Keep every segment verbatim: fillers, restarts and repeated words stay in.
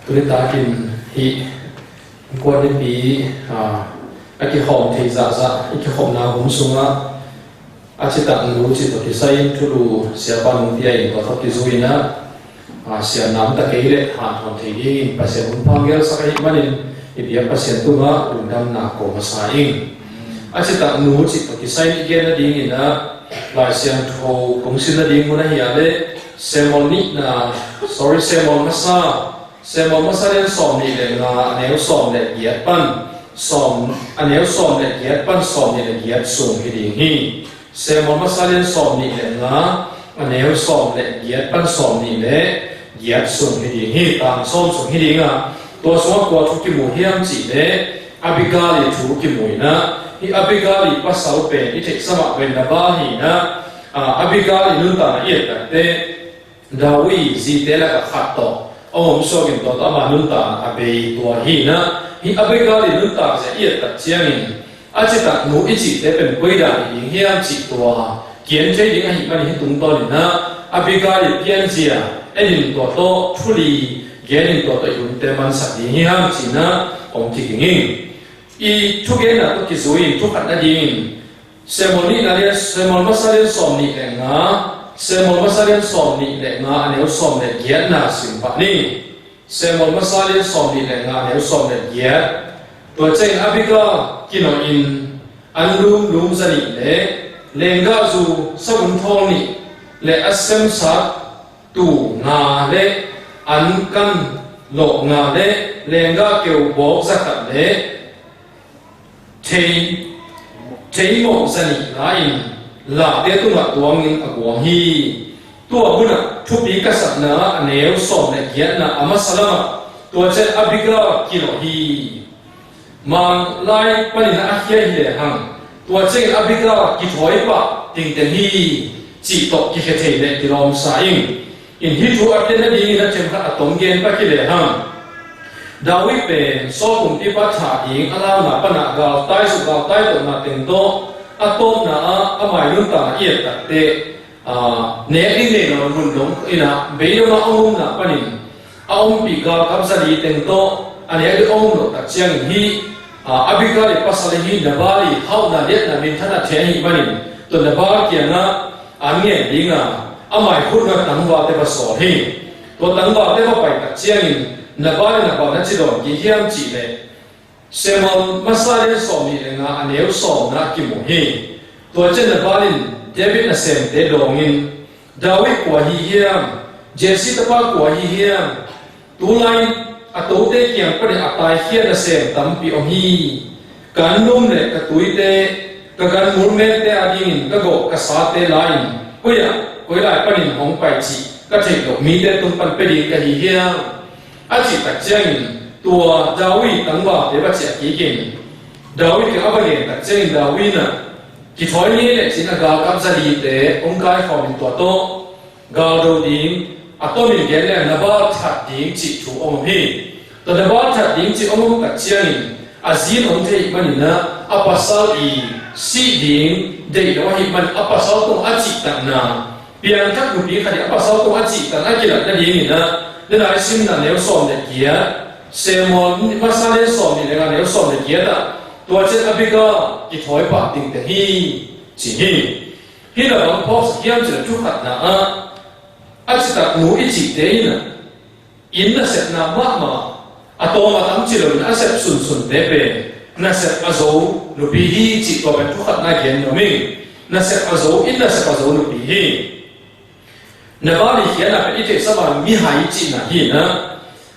Tuni takin hih Innkuan Nipi, ah, a kihawm thei zahzah i kihawmna hun sungah a citak nu cih tawh kisai-in thulu siapa nung pia in tua tawh kizui-in ah, ah, siamna om ta kei leh hanthawn thei dingin Pasian hong panggelsak ahih manin i biak Pasian tungah lungdamna ko masa ing. A citak nu cih tawh kisai-in i gen nadingin ah Lai Siangtho kong sim nading mun ahi ah leh Samuel nihna, sorry, Samuel masa, Samuel masa lian sawm nih le nga, a neu sawm le giat pan sawm, a neu sawm le giat pan sawm nih le giat sung hi ding hi. Samuel masa lian sawm nih le nga, a neu sawm le giat pan sawm nih le giat sung hi ding hi. Tang sawm sung hi ding a, tua sungah kua thu kimu hiam cih leh Abigail i thu kimu in ah, hih Abigail i pasal pen i theihsa mah pen Nabal hi in ah, ah, Abigail i nuntakna i et tak teh David zite lakah khat tawh a om suakin tua tawh ama nuntakna a bei tua hi in ah, hih Abigail i nuntak zia i et tak ciangin a citak nu i cihte pen koi dan hi ding hiam cih tua kian thei ding ahih manin hih tungtawn in ah Abigail i pianzia en in tua tawh thu li gen in tua tawh i hunte mansak ding hi hang ci-in ah kong kiging ing. I thugenna tawh kizui-in thu khat nadingin Samuel nihna lian, Samuel masa lian sawm nih le nga, Samuel masa lian sawm nih le nga, a neu sawm le giatna sim pah ni. Samuel masa lian sawm nih le nga, a neu sawm le giat. Tua ciangin Abigail kinawhin an lumlum za nih le lenggahzu savun thawl nih le a semsat tu nga le an kan lawh nga le lenggah keu bawk za khat le thei, theimawh za nih la-in late tungah tuangin a guang hi. Tua munah thupi ka satna a neu sawm le giatna a masa lamah tua ciang Abigail kilawh hi. Mang lai panin a khia hi lehang tua ciangin Abigail kithawi pah tingteng hi cih tawh kikhia thei leh kilawmsa ing. In hih thu a pian nadingin a themkhat a tom gen pak hi lehang David pen Saul kumpipa thah ding a launa panah galtai suk galtai tawhna teng tawh a tawpna ah a mai nuntakna i et tak teh, aa, nek ding nei lo mun dong in ah beidong ah a hong omna panin a ompih galkap za li teng tawh a nek ding a om loh tak ciangin hih, aa, Abigail i pasal hi Nabal i hauhna liatna minthanna thei ahih manin tua Nabal kiangah an ngen ding a a mai khutna tangvalte va sawl hi. Tua tangvalte va pai tak ciangin Nabal in Nabal na ci dawn kik hiam cih leh Samuel masa lian sawm nih le nga a neu sawmna a kimu hi. Tua ciang Nabal in David nasemte dawngin, David kua hi hiam? Jesse tapa kua hi hiam? Tulai a tote kiang panin a taikhia nasem tampi om hi. Ka gannum le ka tuite, ka ganmul mekte adingin ka gawh ka sate la-in koi ah koi lai panin hong pai cih ka theih loh mite tung pan pia ding ka hi hiam? A cih tak ciangin tua David tangvalte va ciah kikin David kiang a va gen tak ciangin David in ah kithawi ngei leh ci-in a galkap za lite hong kaikhawmin tua tawh galdo ding a tomin gen leng Nabal that ding cih thu hong om hi. Tua Nabal that ding cih hong om tak ciangin a zi in hong thei ahih manin ah a pasal i sih ding deih lo ahih manin a pasal tungah a cihtakna piangthak nupi khat in a pasal tungah a cihtakna a kilat nadingin ah, nidang i simna neu sawm le giat, Samuel masa lian sawm nih le nga neu sawm le giat ah tua ciang Abigail kithawi pah tingteng hi ci hi. Hih na bang phawksak hiam cih leh thu khatna ah a citak nu i cihte in ah inn nasepna mahmah a tawm a tam ci loin a sep sunsunte pen nasep a zo nupi hi cih tua pen thu khatna gen nuam ing. Nasep a zo, inn nasep a zo nupi hi. Nabal i khiatna pen i theihsa bang mihai cihna hi in ah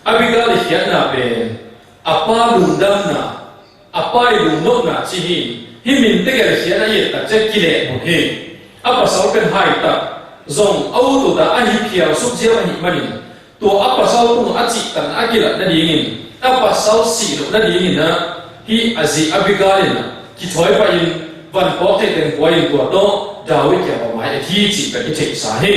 Abigail i khiatna pen a pa lungdamna, a pa i lungnopna cih hi. Hih min tegel khiatna i et tak ciang kilehbulh hi. A pasal pen haitak zong a ut ut a a hi phial suk ziau ahih manin tua a pasal tungah a cihtakna a kilat nadingin a pasal sih loh nadingin ah hih a zi Abigail in ah kithawi pahin van pawk theih teng pua-in tua tawh David kiang va mai et hi cih pen i theihsa hi.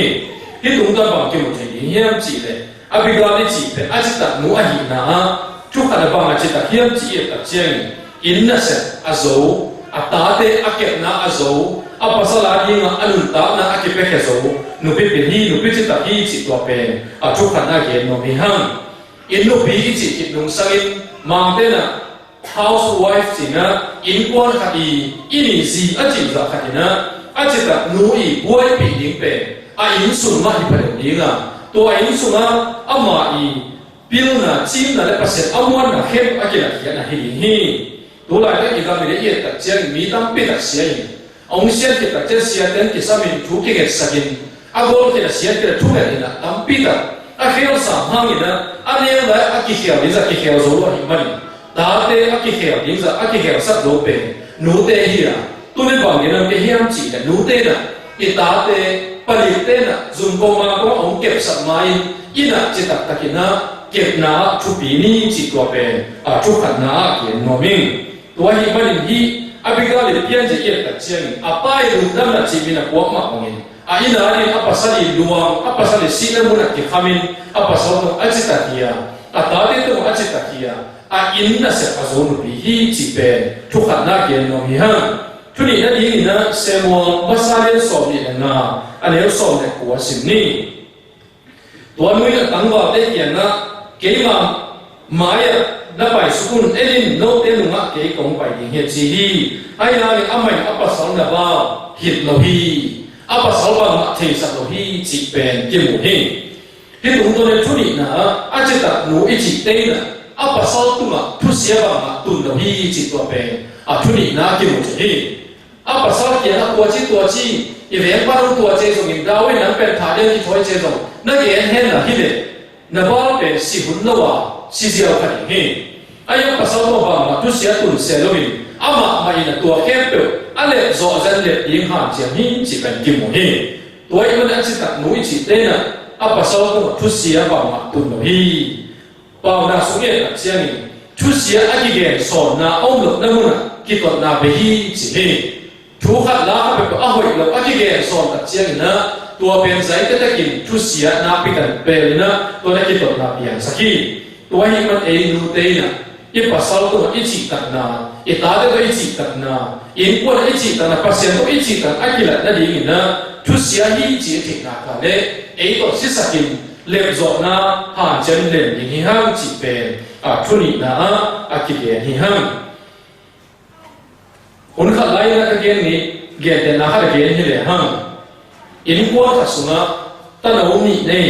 Hih tungtawn bang kimu thei ding hiam cih leh Abigail i cih pen a citak nu ahihna ah thu khat a bang a citak hiam cih i et tak ciangin inn nasep a zo, a tate a kepna a zo, a pasal adingah a nuntakna a kipiakhia zo nupi pen hi, nupi citak hi cih tua pen a thu khatna gen nuam hi hang. Inn nupi i cih khit nungsangin Mangte in ah housewife ci-in ah innkuan khat i, i ni zi a cihzah khat in ah a citak nu i buaipih ding pen a inn sung mah hi pha deuh ding a, tua inn sungah ama i pilna, cimna le Pasian a muanna khem a kilatkhiatna hi ding hi. Tulaitak i gam i le i et tak ciangin mi tampi tak sia in, a hong siat khit tak ciang siate in kisamin thu kingetsakin, a gawl khit a siat khit a thunget in ah tampi tak a khelsam hangin ah a neu lai a kikhel ding zah kikhel zo lo ahih manin, tate a kikhel ding zah a kikhelsak zo pen nute hi a, tuni bangin ah kei hiam cih leh nute in ah i tate, palikte in ah zumko mangko a hong kepsak ma-in, inn ah citak takin ah kepna ah thupi ni cih tua pen a thukhatna ah gen nuam ing. Tua ahih manin hih Abigail in pianzia i et tak ciangin a pa i lungdamna cih min a puak mah bangin a inn a ding a pasal i luang, a pasal i sihna mun ah kikhamin a pasal tawh a citak hi a, a tate tawh a citak hi a, a inn nasep a zo nupi hi cih pen thukhatna gen nuam hi hang. Thu nihna dingin ah Samuel masa lian sawm nih le nga, a neu sawm le kua sim ni. Tua nu in a tangvalte kiangah, keima mai-ah na paisuk un, en in, note nungah kei kong pai ding hi a ci hi. Ahi hangin amah in a pasal Nabal hilh lo hi. A pasal bangmah theisak lo hi cih pen kimu hi. Hih tungtawn in thu nihna ah a citak nu i cihte in ah a pasal tungah thusia bangmah tun lo hi cih tua pen a thu nihna ah kimu hi. A pasal kiangah tua ci tua ci, i veng pan hong tua ci zongin, David nang pen thah lian kithawi ci zong na gen henla hi leh Nabal pen si hun lo a si ziau kha ding hi. Ahi a pasal tawh bangmah thusia tun se loin amah mah in a tua khempeuh a lep zawh zen lep ding hanciam hi cih pen kimu hi. Tua ahih manin a citak nu i cihte in ah a pasal tungah thusia bangmah tun lo hi. Paunak sung i et tak ciangin thusia a kigen sawnna a om lohna munah kitotna bei hi ci hi. Thu khat la khat peuhpeuh a hoih lo a kigen sawn tak ciangin ah tua pen zaitetakin thusia nakpi tak pelin ah tua na kitotna piangsak hi. Tua ahih man ei nute in ah i pasal tungah i cihtakna, i tate tawh i cihtakna, innkuan ah i cihtakna, Pasian tawh i cihtakna a kilat nadingin ah thusia hi ci i theihna kha le ei tawh sisakin lepzawhna hanciam lem ding hi hang cih pen a thu nihna ah a kigen hi hang. Hun khat lai-in ah ka gen ni, gentehna khat a gen hi lehang, innkuan khat sungah tano nih nei,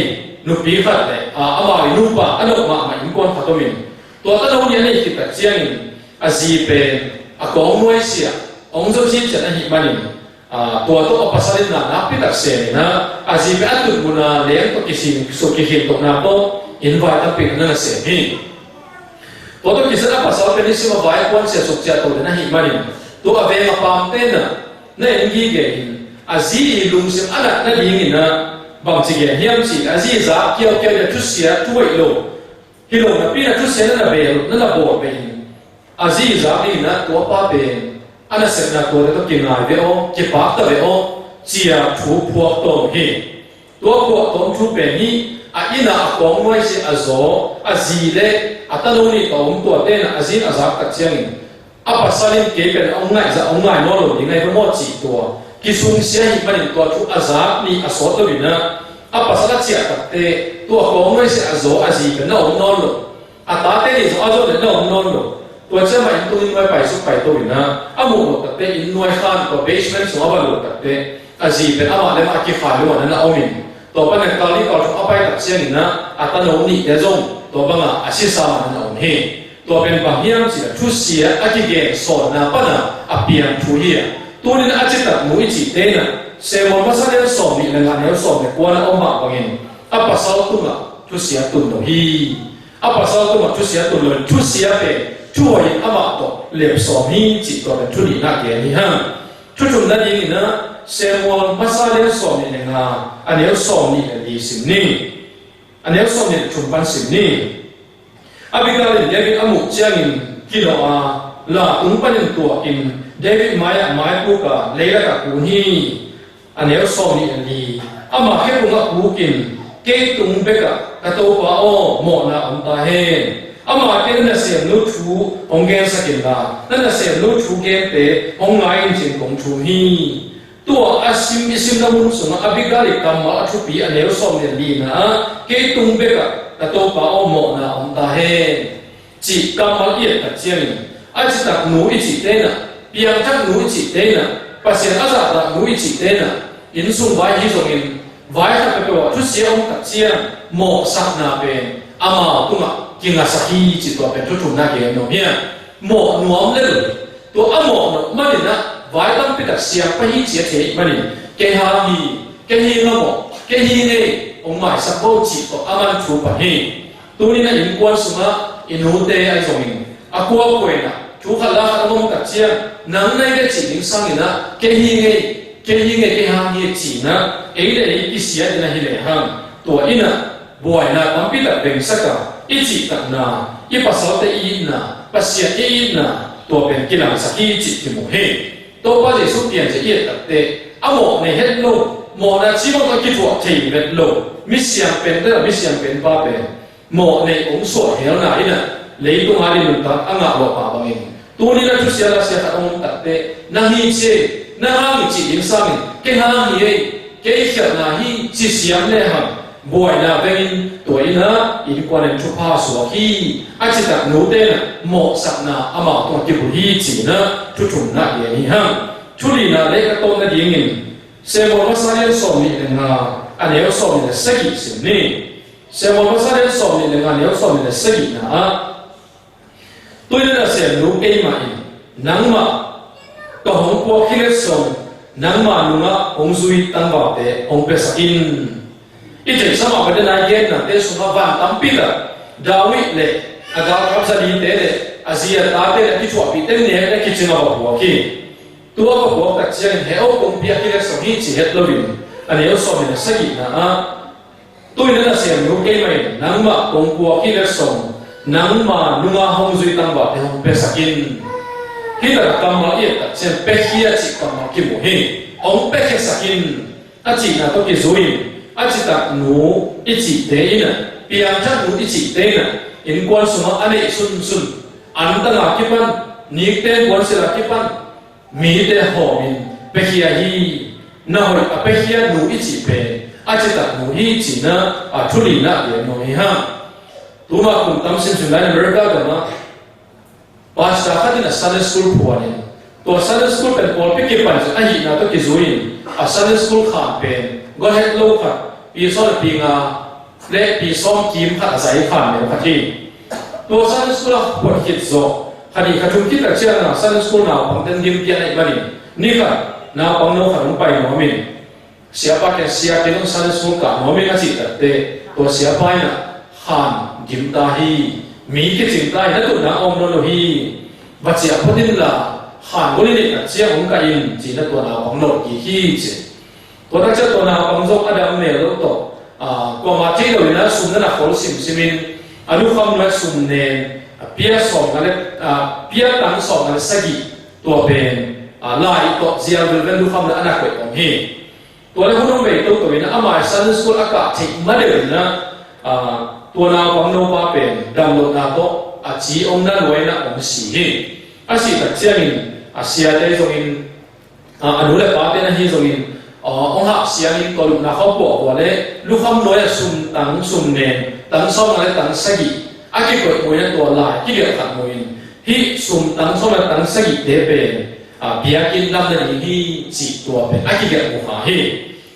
nupi khat le a, amau i nupa a nop mahmah innkuan khat om in, tua tano nih a neih khit tak ciangin a zi pen a kawng nuaisiah hong zo ciatciat ahih manin, aa, tua tawh a pasal in na nakpi tak sem in ah, a zi pen a tut mun a leng tawh kikhin, kikhin tokna tawh inn vai tampi na na sem hi. Tua tawh kisai a pasal pen nisim a vai kuan sia suk ciah to den ahih manin, tua a veng a pamte in ah na en gige in, a zi i lungsim a nat nadingin ah bangci gen hiam cih leh, a zi zak kiaukiau in ah thusia thu hoih lo, hi lo napi in ah thusia na na bel, na na bawl pen in, a zi zak dingin ah tua pa pen a nasepna tuate tawh kingai ve aw, kipakta ve aw, ci-a thu phuak tawm hi. Tua phuak tawm thu pen hi. A inn ah a kawng nuaisiah a zaw a zi le a tano nih tawh a om tuate in ah a zi in a zak tak ciangin, a pasal in kei pen hong ngaihzah, hong ngai nawn lo ding ahi ve maw cih tua kisungsia ahih manin tua thu a zak nih a sawt lo in ah, a pasal a ciah takte tua kawng nuaisiah a zaw a zi pen na om nawn lo. A tate nih zong a zaw leh na om nawn lo. Tua ciang mah inn tung inn nuai paisuk paito in ah, a muh loh takte inn nuai khan tua basement sung a va lut takte a zi pen amah le amah a kikhai lo a na na om in, tua panin kal nih kal thum a pai tak ciangin ah a tano nihte zong tua bangah a sisa mah na na om hi. Tua pen bang hiam cih leh thusia a kigen sawnna pan a a piang thu hi a, tuni-in a citak nu i cihte in ah Samuel masa lian sawm nih le nga neu sawm le kua na om mah bangin a pasal tungah thusia tun lo hi. A pasal tungah thusia tun lo in, thusia pen thu hoih in amah tawh lepsawm hi cih tua pen thu nihna gen hi hang. Thu thumna dingin ah Samuel masa lian sawm nih le nga, a neu sawm nih le li sim ni. A neu sawm nih le thum pan sim ni. Abigail in David a muh ciangin kilawh a, la tung panin tuakin David mai-ah maipuk a, leilakah kun hi. A neu sawm nih le li. Ama khe tungah pukin, kei tung bekah, ka topa aw, mawhna om ta hen. Ama kiang na nasemnu thu hong gensak inla, na nasemnu thu gente hong ngai in cin kong thum hi. Tua a sim i simna hun sungah Abigail i kammal a thupi a neu sawm nih le lina ah, kei tung bekah Ka Topa aw, mawhna om ta hen, cih kammal i et tak ciangin, a citak nu i cihte in ah, piangthak nu i cihte in ah, Pasian a zahtak nu i cihte in ah, inn sung vai hi zongin, vai khat peuhpeuh ah thusia om tak ciang mawhsakna pen amau tungah kingasak hi cih tua pen thu thumna gen nuam hi a. Mawh nuam lel, tua a mawh nop manin ah vai tampi tak siang pah hi ci a thei manin, kei hang hi, kei hi ngam aw, kei hi ngei, hong maisak bo cih tawh a man thu pan hi. Tuni-in ah innkuan sungah i nute ahi zongin, a kuakua in ah thu khat la khat a om tak ciang, nang na hi ve cih ding sangin ah, kei hi ngei, kei hi ngei, kei hang hi ci-in ah ei le ei kisiat in ah hi lehang, tua in ah buaina tampi tak vengsak a, i cihtakna, i pasalte i itna, Pasian i itna, tua pen kilangsak hi cih kimu hi. Topa Jesuh pianzia i et takteh, a mawh nei het lo, mawhna cimawh tawh kithuah thei vet lo, mi siangpen le mi siangpenpa pen mawh nei hong suah helna in ah leitung a ding nuntak a ngah lo pah bangin, tuni-in ah thusia lasia khat hong om takteh, nang hi ci, nang hang hi cih ding sangin, kei hang hi ei, kei khialhna hi ci siam lehang, buaina vengin, tua in ah innkuan in thupha suak hi. A citak nute in ah mawhsakna amau tungah kibulh hi ci-in ah thu thumna gen hi hang. Thu lina le ka tawp nadingin Samuel masa lian sawmnih le nga, a neu sawmnih le sagih sim ni. Samuel masa lian sawmnih le nga, neu sawmnih le sagihna ah, tu-in a nasemnu keimah in nangmah ka hong puak hi leh zong, nangma nungah hong zui tangvalte hong piasak in. I theihsa mah bangin a nai gennate sungah van tampi tak, David le a galkap zalite le a zi a tate le a kithuahpihte nek le kicing a va puak hi. Tua va puak tak ciangin, he aw, kong piak hi leh zong hi ci het loin, a neu sawmnih le sagihna ah, tu-in a nasemnu keimah in nangmah kong puak hi leh zong, nangma nunga hong zui tangvalte hong piasak in. Hih takah kammal i et tak ciang, piakhia cih kammal kimu hi. Hong piakhiasak in, a cihna tawh kizui-in, a citak nu i cihte in ah, piangthak nu i cihte in ah, innkuan sungah a neih sunsun, antang a kipan, nikten puansilh a kipan, mite hawmin piakhia hi. Na hoih a piakhia nu i cih pen a citak nu hi ci-in ah thu lina gen nuam hi hang. Tuma kum tam simsim lai-in America gamah pastor khat in a Sunday school phuanin, tua Sunday school pen pawlpi kipan ahihna tawh kizui-in, a Sunday school khan pen gol het lo khat, pi sawm le pi nga le pi sawm kim khat a zai khan neu khat hi. Tua Sunday school a phuat khit zawh, kha nih kha thum khit tak ciangin a Sunday school naupangte in gim piak ahih manin, ni khat naupang no khat hong pai nuamin, siapa kiang, sia, kei zong Sunday school kah nuam ing a cih takteh, tua siapa in ah khan gim ta hi, mi kicing ta hi, na tutna om nawn lo hi, va ciah phot inla, khan gol i neih tak ciang hong kah in ci-in ah tua naupang nawlkik hi ci. Tua tak ciang tua naupang zong a dam mel lo tawh, ah, kuamah thei lo in ah sum na na khol simsim in, a lukham nuai sum nen, a pia sawmnga le, ah, pia tang sawmnga le sagih, tua pen, ah, lai tawh zial velvel lukhamna a na koih om hi. Tua le hun hong bei toto in ah, ama Sunday school a kah theih ma deuh in ah, ah, tua naupang nopa pen damlohna tawh a ci omna luai in ah hong si hi. A sih tak ciangin a siate zongin, ah, a nu le pate na hi zongin, ah, hong hah siangin tua lupna khua puahpua le lukham nuai-ah sum tang, sum nen, tang sawmnga le tang sagih a kikoih mu in ah, tua lai kigelh khat mu in, hih sum tang sawmnga le tang sagihte pen, ah, biakinn lam nading hi cih tua pen a kigelh mu kha hi.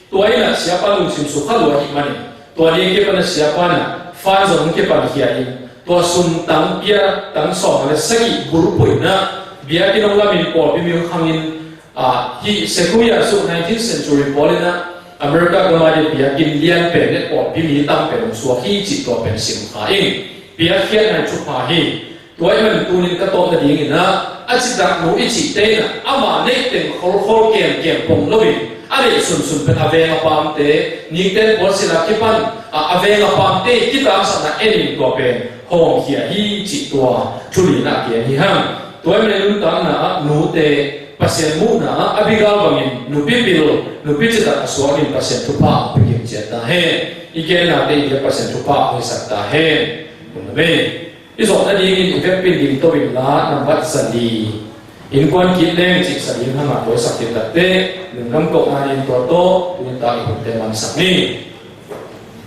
Tua in ah siapa lungsim sukha lua ahih manin, tua ni a kipan ah siapa in ah fund zong hong kipankhia in, tua sum tang pia tang sawmnga le sagih bulphuh in ah biakinn hong lamin pawlpi mi hong khangin, ah, hih Sequoia Zoo, nineteenth century pawl in ah America gam a ding biakinn lian pen le pawlpi mi tam pen hong suak hi cih tua pen sim kha ing. Piakkhiatna thupha hi. Tua ahih manin tuni-in ka tawp nadingin ah, a citak nu i cihte in ah ama neih teng kholkhol kemkem pong loin, a neih sunsun pen a veng a pamte, nikten puansilh a kipan, a, a veng a pamte kitangsakna en in, tua pen hawmkhia hi cih tua thu lina gen hi hang. Tua ahih manin nuntakna ah nute, Pasian muhna ah Abigail bangin nupi pil, nupi citak a suak in Pasian thupha hong pia kim ciat ta hen. I gennate in Pasian thupha hong hisak ta hen. Amen. I zawh nadingin i vekpi-in dingto inla, nambat za li, innkuan kit leng cih za li hang a tuaisak kik takteh, lungdam kohna dingin tua tawh tu-in tak i hunte mansak ni.